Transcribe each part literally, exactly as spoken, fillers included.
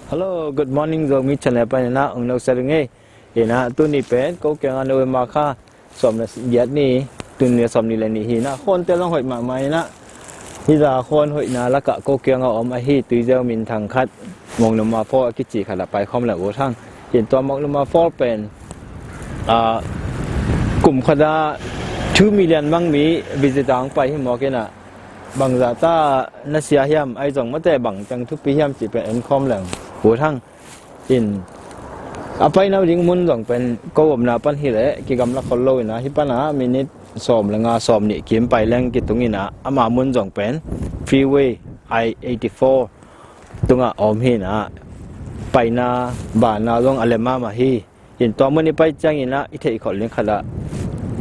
Hello, good morning, Zomi Channel panin ah ong no sa ring ei. Inah tuni pen ko kiangah November kha sawm le giat ni, tuni le sawm ni le nih hi inah, khawnte zong hoih mahmah inah, hih zah khawn hoihna lakah ko kiangah om ahi Tuizeu minthang khat, Moknuma Fall a kici khat ah paikhawm leng ut hang. In tua Moknuma Fall pen ah, kum khat ah two million bang mi visitor hong pai hi mawk inah, bangzah ta na sia hiam, ahi zong mate bang ciang thupi hiam cih pen enkhawm leng ut hang. In a paina ding mun zong pen ko omna pan hi leh kigamla khol lo inah, hih panah minit sawm le nga, sawm nih kim pai leng kitung inah, ama mun zong pen Freeway I eighty-four tungah om hi inah, paina bana zong a lem mahmah hi. In tua mun i pai ciangin ah i theih khol ding khat ah,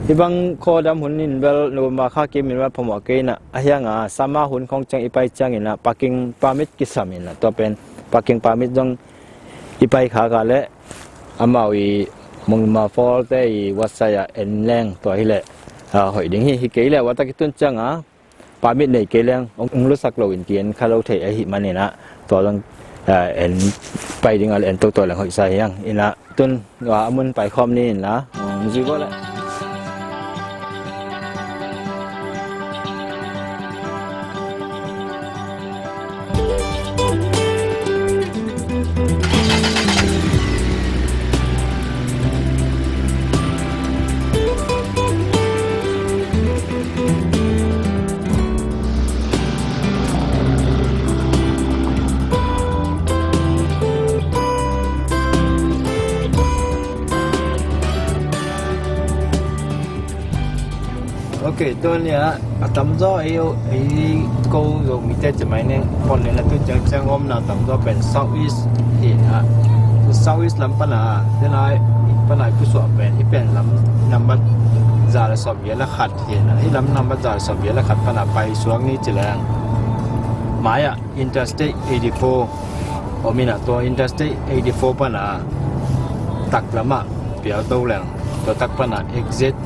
hih bang khuadam hun in bel November kha kim in bel phamawh kei inah, a hiang a summer hun khawng ciang i pai ciangin ah parking permit kisam inah, tua pen parking permit zong i pai khak a leh amau i Moknuma Fall te i website ah en leng tua hi leh ah, hoih ding hi. Hi kei leh wata kitun ciang a permit nei kei leng ong, ong lusak lo in ki-en kha lo thei ahih manin ah, tua zong ah, en pai ding a leh en toto leng hoih sa hi hang. Inah tun a mun paikhawm ni inla, ong zui go leh. Ok, tua ni ah a tamzaw ei, ei ko Zomite ci mai ning, pon ning a tu ciangciang omna tamzaw pen South East hi inah, South East lam pana, tena pana i pusuah pen, hih pen lam nambat za le sawm giat le khat hi inah, hih lam nambat za le sawm giat le khat pana pai suak ni ci leng, mai ah Interstate eighty-four om inah, tua Interstate eighty-four pana taklamah pial to leng, tua tak pana exit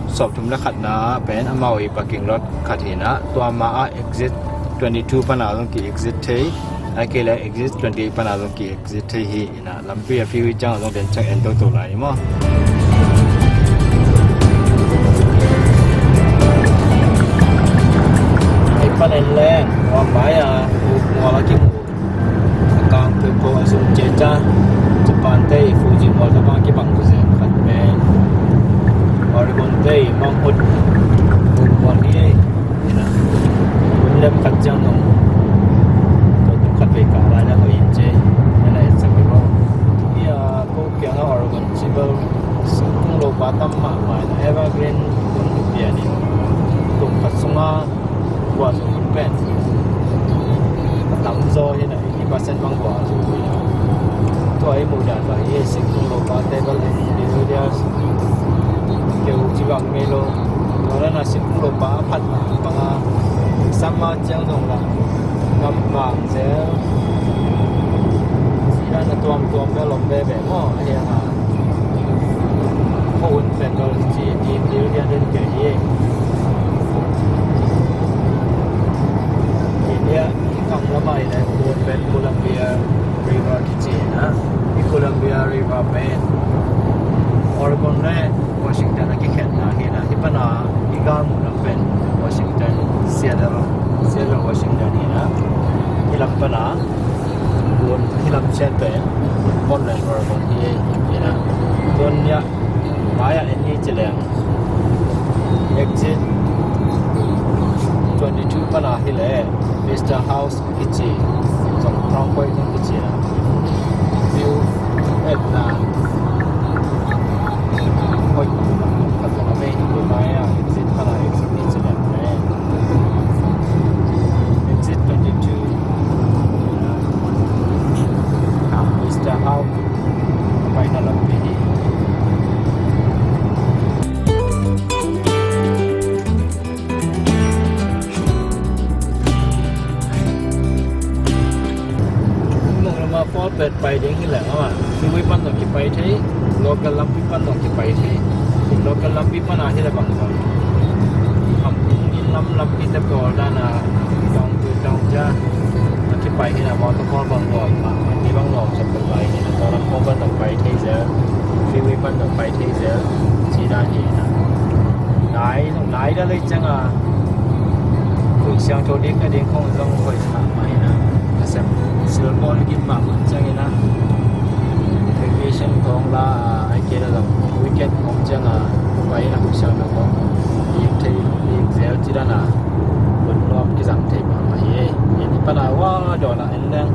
sawmthum le khatna pen amau i parking lot khat hi inah, tua ma ah exit twenty-two pana zong ki exit thei, ahih kei leh exit twenty-eight pana zong ki exit thei hi inah, lampi a fiu i ciang zong den ciang en toto lai ni maw. Ei pan en leng, tua mai a, uk mual a kimu, a kang peuhpeuh a zum ciacia, Japan te i Fuji mual tabang kibang tu zen khat pen Oregon te i Mount Hood uk mual hi ei. Inah mun lem khat ciang nong tua tung khat vei kah lai na hoih in ci, na na etsak hi lo. Hih a ko kiangah Oregon cibel singkung lopa tam mahmah inah, evergreen tung hi pian in, kum khat sungah kua sung hun pen a tamzaw hi inah, eighty percent bang kua sung hun inah. Tua i muh dan bang hi, singkung lopa te bel en ding hi dia, keu ci bang ngei lo. Tua na na singkung lopa a phat bang a, summer ciang zong la ngam vang zel, sida na tuamtuam bel om veve maw, a hiang a. Ko un pen bel ci ding dil dia den kei hi. India i kam lamah i leh ko un pen Columbia River kici inah, i Columbia River pen Oregon le Washington a kikhenna hi inah, hih pana i gal muh lam pen Washington, Seattle, Seattle Washington hi inah, hih lam pana Hih lam sian pen Portland, Oregon hi ei. Ina, tun niah mai-ah en hi ci leng, exit twenty-two pana hi leh Mister House kici, zong Crown Point zong kici a, view etna hoih khat zong a mei hi. Mai-ah exit pana exit hi ci leng, exit twenty-two, Mister House paina lampi hi. Mawng lama Fall Pet pai ding hi leh, amah freeway pan zong kipai thei, local lampi pan zong kipai thei. Local lampi pana hi leh bang zong, am, inn lam lampi te pawl dana, tawng tu tawng ja a kipai hi leh, motor pawl bang zong, mi bang zong, Tua lei ciangin khuh siangtho dikna ding khong zong hoih mahmah hi a, a sem silbawl gim mahmah ciangin a, vacation khong la a, ahih kei leh zong weekend khong ciangin pai in a khuh siangtho khong dim thei, dim zel ci dan a, hun nuam kizang thei mahmah hi. Hih pan a hua dawn a en leng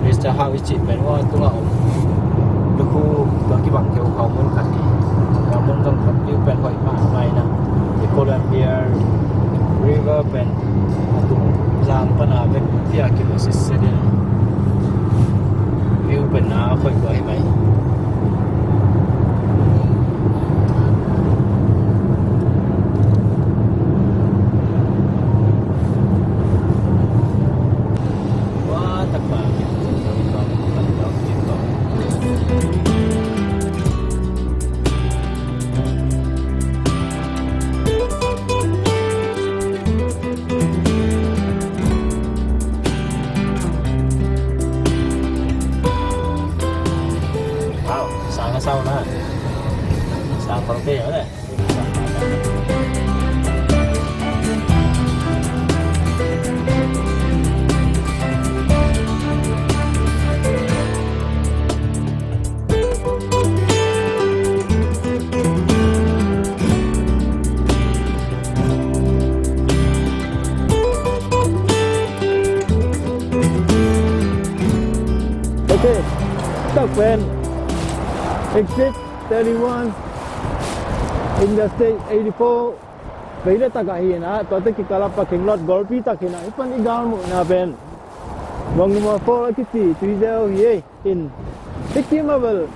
Mister Hau i cih pen hua tungah om, lukhu tua kibang kheukhau mun khat hi. Tua mun zong tua view pen hoih mahmah hi a, i Columbia River pen a tung zang pan a bek pia kilo sitset in, view pen a hoih lua hi mai. Wow, sang a sau na. Sang pang te na. Okay, tak pen exit thirty-one, Interstate eighty-four, vei le tak ah hi a, tua tawh kikal a parking lot golpi tak hi a, hih pan i galmuhna pen Mawngynuma Fall a kici tuizeu hi ei. In, hih kim ah bel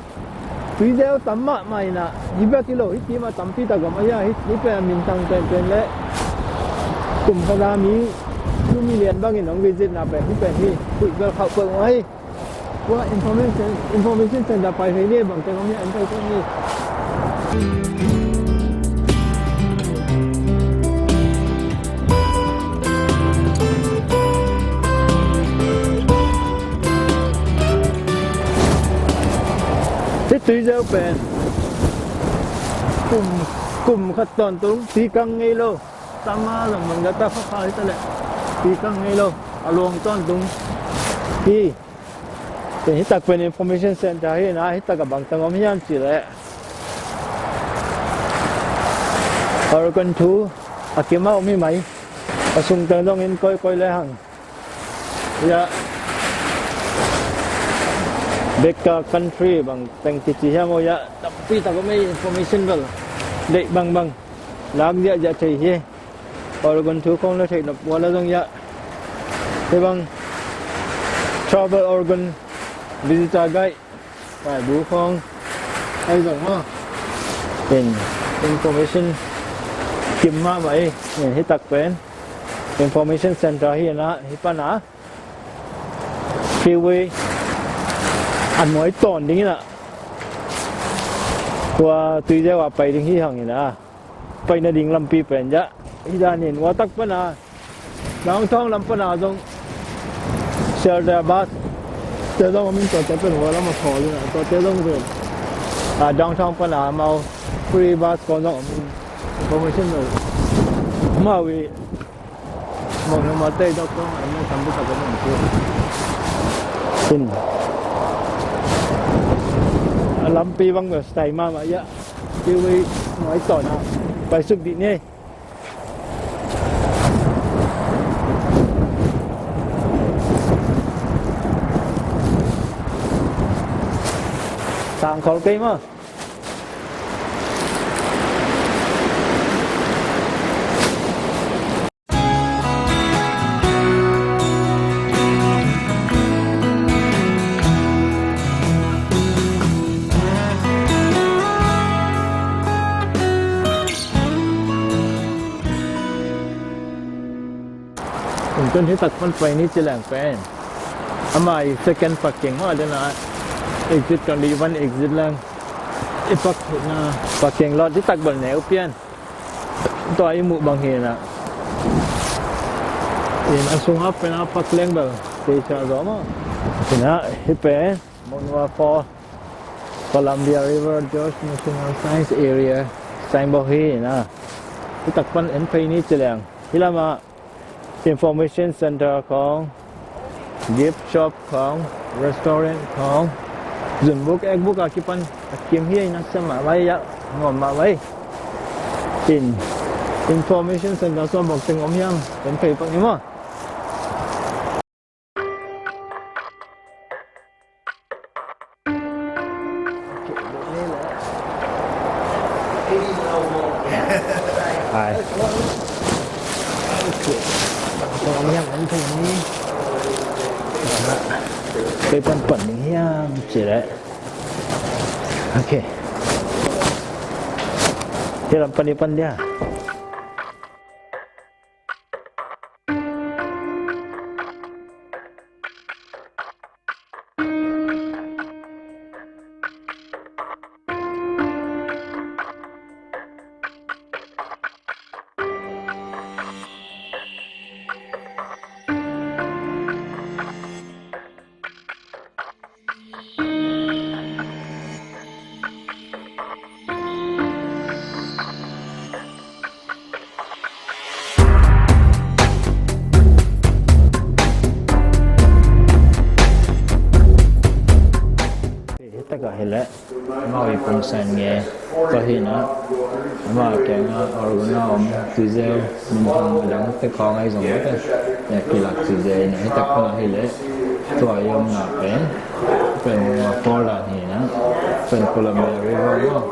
tuizeu tam mahmah hi a, hih bek hi lo, hih kim ah tampi tak om ahi a, hih, hih pen a minthang penpen leh kum khat a mi two million bangin hong visit na pen hih pen hi. Khuih bel khauh peuhmah hi. Tua information, information center pai thei ni, bang teng om hiam en thei ni. Hih tuizeu pen kum, kum khat tawntung pi kang ngei lo. Summer zong bang zah ta, khua kha hi ta leh pi kang ngei lo. A luang tawntung hi. Tua hih tak pen information center hi a, hih tak ah bang teng om hiam cih leh Oregon thu a kim ah om hi mai. A sung teng zong in koikoi le hang. Hiah, back country bang teng kici hiam aw hiah, tampi tak om ei, information bel deih bangbang lak ziahziah thei hi. Oregon thu khong la theih nop uh a la zong hiah, hih bang Travel Oregon, Visitor Guide, Paibu khong ahi zong maw, in, information kim mahmah hi. In, hih tak pen information center hi a, hih pan a freeway a nuai tawn ding in a, tua tuizeu a pai ding hi hang in a, pai nading lampi pen hiah, hih dan in hua tak pan a downtown lam pan a zong shelter bus te zong om in, tuate pen hua lam a thawl in a, tuate zong pen, a, downtown pan a amau free bus khong zong om in, information lo amau i Mawngynuma te dok khong a, an tampi tak om in. In, a lampi bang bel style mahmah hiah, freeway nuai tawn a pai suk dih ni. Sang khol kei maw. Tun hih tak pan pai ni ci leng pen, amah i second parking mah den a, exit twenty-one exit leng i park theihna parking lot hih tak bel neu pian. Tua i muh bang hi a, in a sungah pen a park leng bel thei sa zaw maw. Hi a, hih pen Mawngynuma Fall, Columbia River Gorge National Science Area signboard hi a. Hi tak pan en phei ni ci leng. Hi lamah information center khawng, gift shop khawng, restaurant khawng, zunbuk ekbuk a kipan a kim hi a, ina siam mahmah hi a, nuam mahmah hi. In, information center sawm bawk teng om hiam? En phei pak ni maw. Hai. Kei pan pan ding hiam ci leh. Ok. Hi lam pan i pan dia. Hi takah hi leh amau i pungsan nge tua hi na, amah kiangah organ a om tuizeu, minthang a dang te khawng ahi zong mah te, kilak tuizeu hi na. Hi tak khawng hi leh tua i omna pen, pen number four dan hi na, pen Columbia River maw.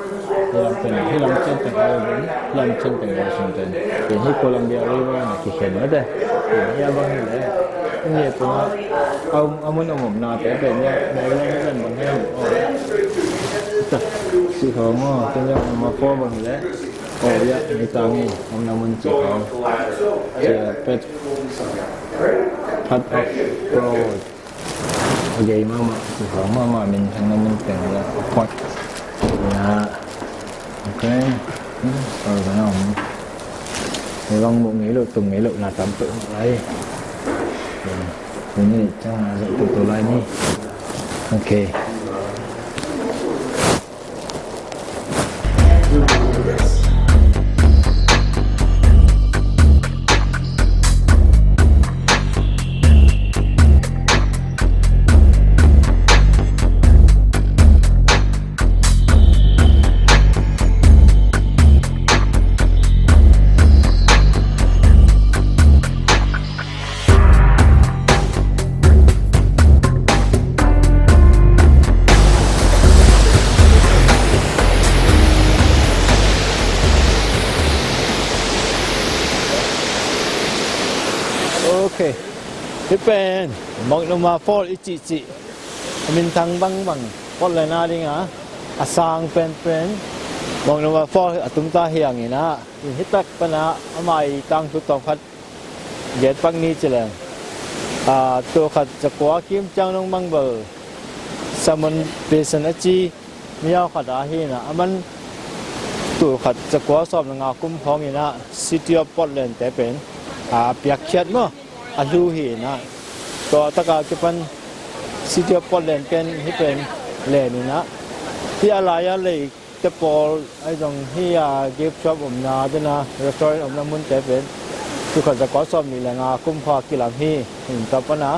Hi lam pen, hi lam cian teng ahi pen, hi lam cian teng ahi sung ten, pen hi Columbia River na kikhen mah te. Pen hi a bang hi leh, hi a tungah a um, a mun a om omna te pen hi a, Maryland pen bang hi a, oh. Sih khawng maw, ken hi a number four bang hi leh, oh, hi a, hi tang hi, omna mun sih khawng. Hi a pet, part of road. A gei mahmah, sih khawng mahmah, minthang na mun teng hi a, a pot. Hi a, ok. Hmm, khawng na om. Hi bang muh ngei loh, tung ngei loh na tam peuh mah lai. Hi ni, ciang na zawh toto lai ni. Ok. Ok. Hih pen Multnomah Falls i cihcih, a minthang bangbang, Portland a ding a, a sang penpen Multnomah Falls a tung ta hi hang in ah, hih tak pan a amah i tangthu tawm khat gen pak ni ci leng. Ah, tul khat za kua kim ciang dong bang bel Simon Pearson a ci mihau khat ahi in ah, aman tul khat za kua sawm le nga kum khawng in ah City of Portland te pen a piakkhiat maw, a hlu hi in ah, tua tak a kipan City of Portland pen hih pen len in ah, hih a lai a lei te pawl ahi zong, hih a gift shop omna, den a restaurant omna mun te pen tul khat za kua sawm nih le nga kum khat kilam hi. In tua pan a,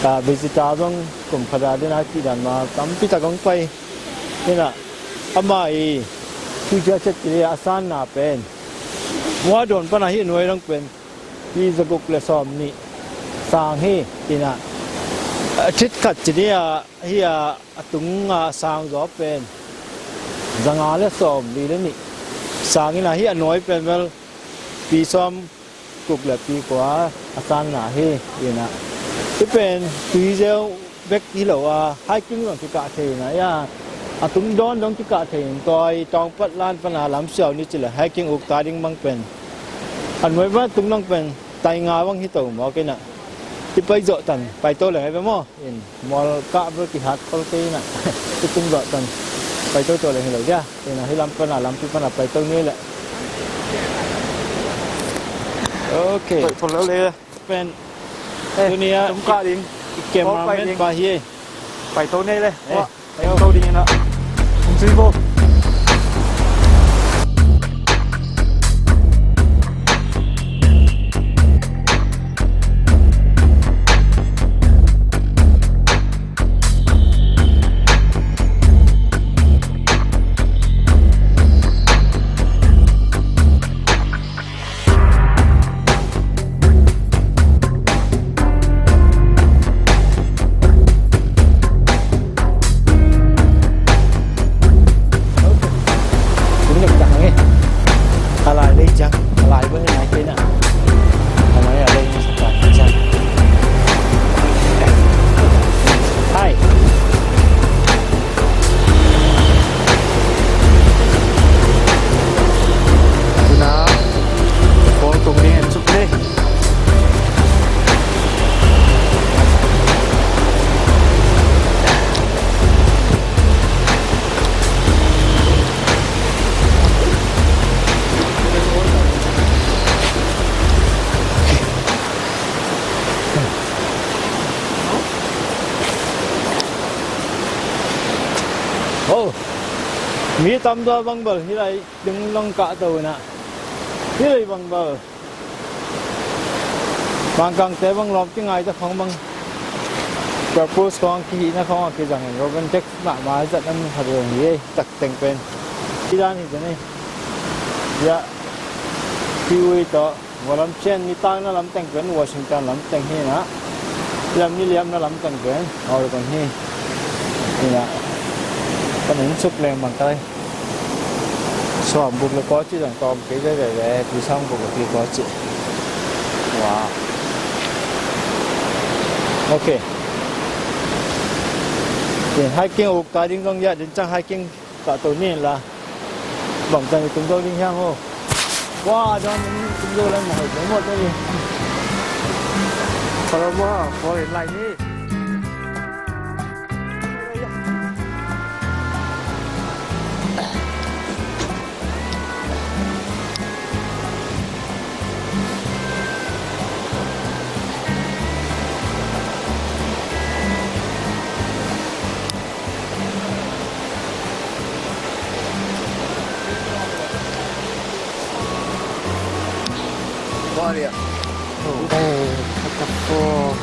a visitor zong kum khat a den a cih dan mah tampi tak hong pai in ah, amah i future set ci leh a sanna pen, hua dawn pan a hih nuai dong pen pi za guk le sawm nih sang hi in ah, a thit khat ci ni a, hih a, a tung a sang zaw pen za nga le sawm li le nih sang in ah, hih a nuai pen bel pi sawm guk le pi kua a sanna hi in ah. Hih pen tuizeu bek hi lo a, hiking zong kikah thei in ah, a tung dawn zong kikah thei in, tua i tawngpat lan pan a lam siau ni ci leh hiking uk ta ding bang pen, a nuai pan a tung dong pen tai nga bang hi to mawk in ah. I pai zawh tan, pai to leng hi ve maw. In mual kah bel kihat khol kei in ah, i tung zawh tan, pai toto leng hi lo dia. In ah hih lam pan a, lampi pan a pai to ni leh. Ok. Pai khol lo le. Pen. Eh, tuni a tung kah ding. Cameraman pa hi. Pai to ni le. Eh. Pai to ding in ah. Hong sui bo. Oh, mi tamzaw bang bel hih lai ding long kahto inah, hih lai bang bel Mangkangte bang lawm kingai ta khong bang purpose khong kihihna khong a kizang in romantic mahmah zat an khat hi ei. Tak teng pen hih dan hi zen ei. Hiah Freeway tawh Vualam Chen nitakna lam teng pen Washington lam teng hi inah, lam niliamna lam teng pen Oregon hi inah, kan inn suk leng bang kai. Sawm buk le kawci zong tawm kei veve ve, pi sawm buk le pi kawci. Wow. Ok. Hiking uk ta ding zong hiah din ciang hiking kahto ni la. Bangtan i tung zo ding hiam ho. Wa, don tung zo lai mah hoi mawt ni. Kalau mah four lane lai ni. What are you? Oh, what the fuck?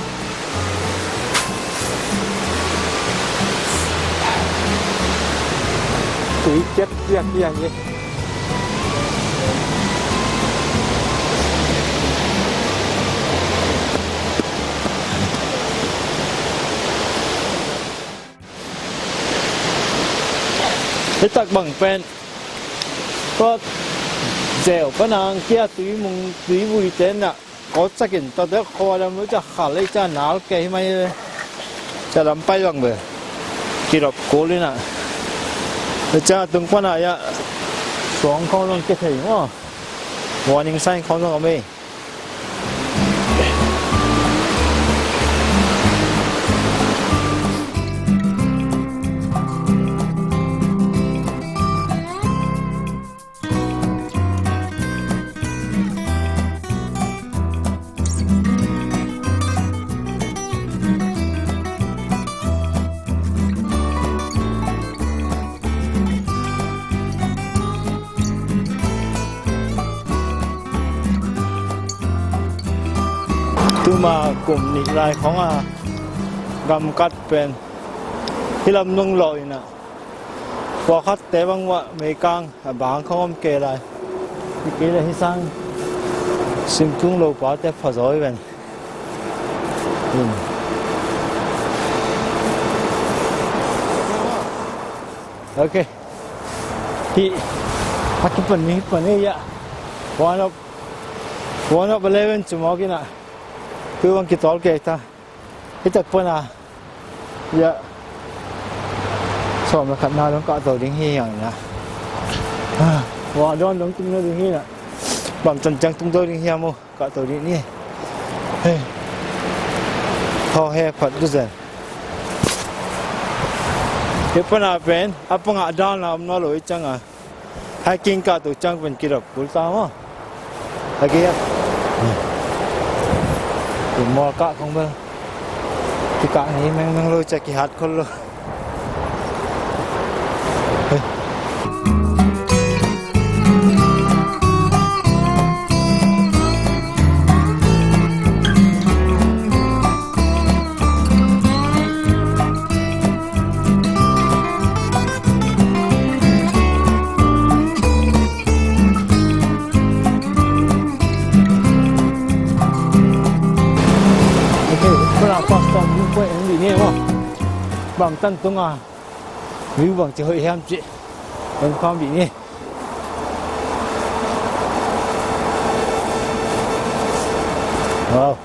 Tui kiat piak piak hi. Hih tak bang pen tua zeu pan a ang kia tui mung tui vui te na kawtsakin tua deuh khua lam lu ca khal ei ca nal kei hi mai hi. Ca lam pai bang be kidop kul inah. Ca tung pan a ia suang khong zong kia thei maw. Warning sign khong zong om ei. Tuma kum nih lai khong a gamkat pen hih lam nung lawh inah, pawlkhatte bang mah meikang a bang khong om kei lai. Hi kei le hih sang singkung lo pate phazawi ven. Ok. Hih a kipan ni hih pan ei ah. One of, one of eleven cu mawk inah tui bang kitawl kei ta. Hih tak pan a ia sawm le khatna dong kahto ding hi ang inah. Wa, dawn dong tumna ding hi inah. Bangtan ciang tung zo ding hiam uh. Kahto dih ni. Hei. Thaw he phat duzen. Hih pan a pen a pangah dalna om nawn lo hi ciang a hiking kahto ciang pen kidop kul ta maw. Hagi a i mual kah khong bel kikah ngei mengmeng lo cia kihat khol lo. Ok, kona pastor viewpoint en dih ni maw. Bangtan tunga view bangci hoih hiam cih en kham dih ni. Wow.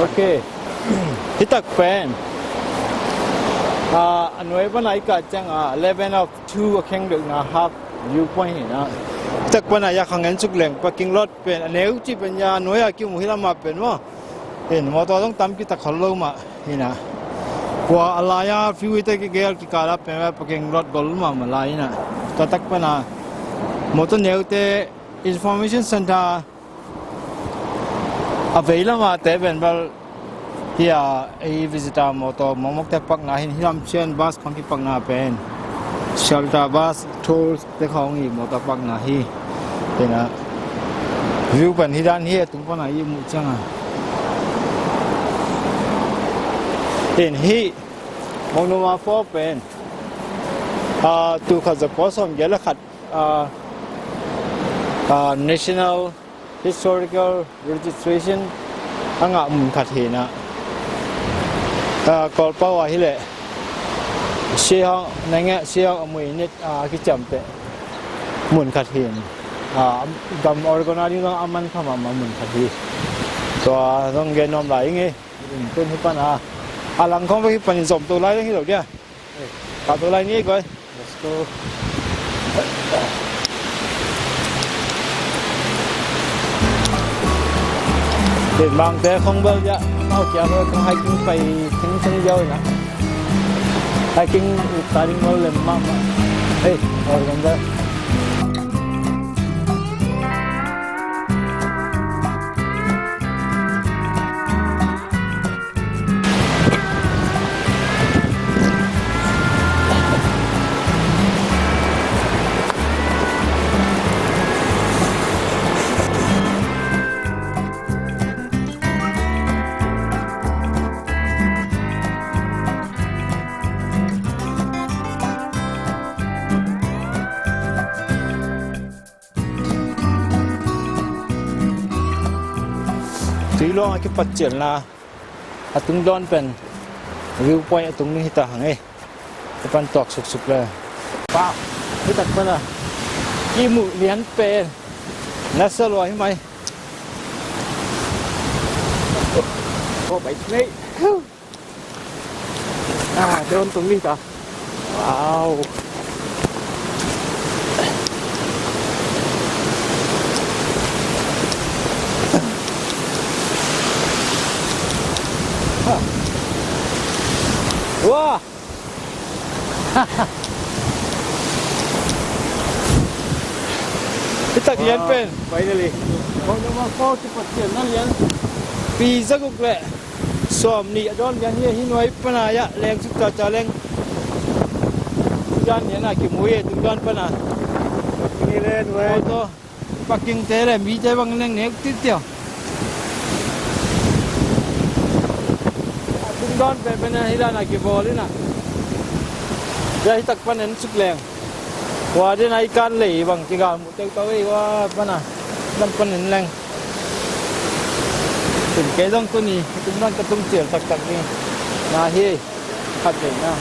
Ok. Hih tak pen a nuai pana i kah ciang a eleven of two a kheng deuhna half view point hi na. Hih tak pana ia khang en suk leng parking lot pen a neu cih pen ia nuai a kimu hi lamah pen maw. Hin motor zong tam kitak khol lo mah hi na. Kua a lai a freeway te kigel kikal a pen parking lot gol mahmah lai hi na. Tua tak pana motor neute information center A vei lamah te pen bel hi a, ei visitor motor mawkmawkte pakna hi in, hi lam ciang bus khawng kipakna pen shelter bus, tours te khawng hi, motor pakna hi. Hi in a view pen hi dan hi, a tung pana i muh ciang a. Hi in hi Mawknuma Falls pen, ah, tul khat za kua sawmgiat le khat, ah, ah, National Historical Registration a ngah mun khat hi in a, ah, Kawlpau ah hi leh Shillong, nenge Shillong a mui nit, ah, a kiciamteh mun khat hi in, ah, gam Oregon a ding zong a man kha mahmah mun khat hi. Tua zong gen nuam lai ing ei. Tun hi pana a lang khawng bek hi panin zom to lai ding hi lo dia. Ka to lai ni ei guai. Let's go. Pen bangte khawng bel dia. Mau kia lo khawng hiking pai thingthing dia oi na. Hiking ta ding lo lem mahmah. Hei, oi gam bel. Tuiluang a kipat cialna a tungdawn pen view point a tung ding hi ta hang ei. Ka pan tuak suksuk le. Wow, hi tak pana i muh lian pen na sa lua hi mai. Oh, bai nei. Ah, drone tung ni ta. Wow. Wah. Hi tak lian pen. Wow, finally. Kong na ma ko si Pathian na lian. Pi zaguk le sawm nih a dawn lian hi, hi nuai pana ya leng suk ta ta leng. Yan lian a kimu hi, tung dawn pana. Ni le nuai. Auto. Parking te le mite bang neng nek titiau. A tung dawn pen pen a hi dan a kibawl in a. Hia hi tak pan en suk leng. Hua den a i kan lei bang kigal muh teu tau ei hua pan a. Dan pan en leng. Tun kei zong tuni tung dawn ka tung cial taktak ni. Na hi. Khat veina.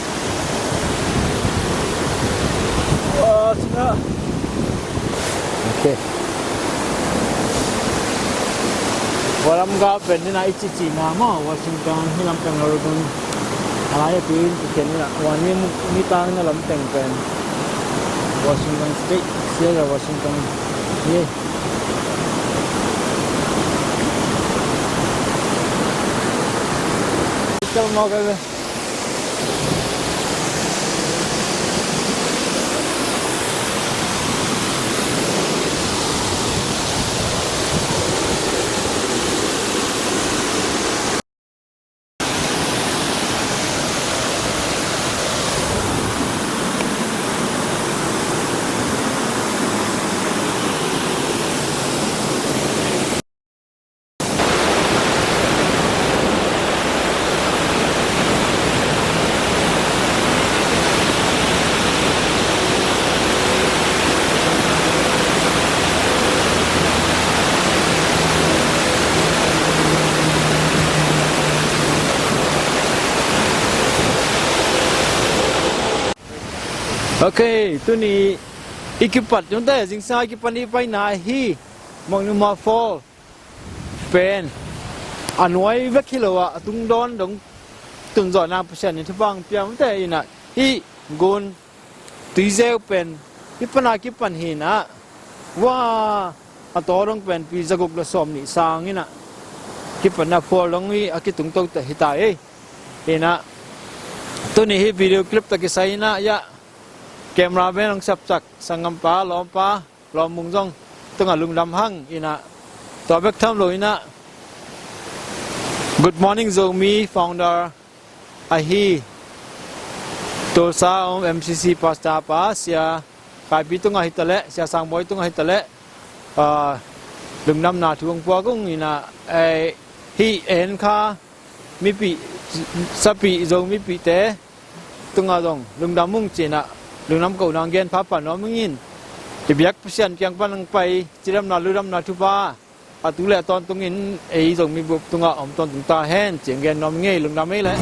Ua, cina. Ok. Hua lam gal pen nina i cihcihna maw, Washington, hi lam pen Oregon. A lai a tuin kiken nina, hua ni, ni tang na lam teng pen Washington State, Seattle, Washington. Hi. Kal mawk a ve. Ok, tuni i kipat nungta zingsang i kipan i paina hi Mawknuma Fall pen a nuai vek hi lo a, a tungdawn dong tunzawhna Pasian in thupha hong pia mate in a, hih gun tuizeu pen hih pana kipan hi in a, hua a taw dong pen pi zaguk le sawm nih sang in a, kipatna phual dong hi a, kitung to teh hi ta ei. In a, tuni hih video clip tawh kisai in a, ya, camera man hong sapsak sanggampa, lawmpa, lawmmung zong tungah lungdam hang in a, tua bek tham lo in a, Good morning, Zomi founder ahi Tulsa om M C C pastor pa Sia Kaipi tungah hitaleh, Sia Sangbawi tungah hitaleh, ah, lungdamna thu hong puak ung inah, eh, hih en kha mipi, sapi Zomipite tungah zong lungdam ung cinah, lungdam kohna hong gen phapha nuam ing in, i biak Pasian kiang pan hong pai cidamna ludamna thupha a tu le a tawntungin ei Zomi bup tungah om tawntung ta hen ci hong gen nuam ing ei. Lungdam ei leh.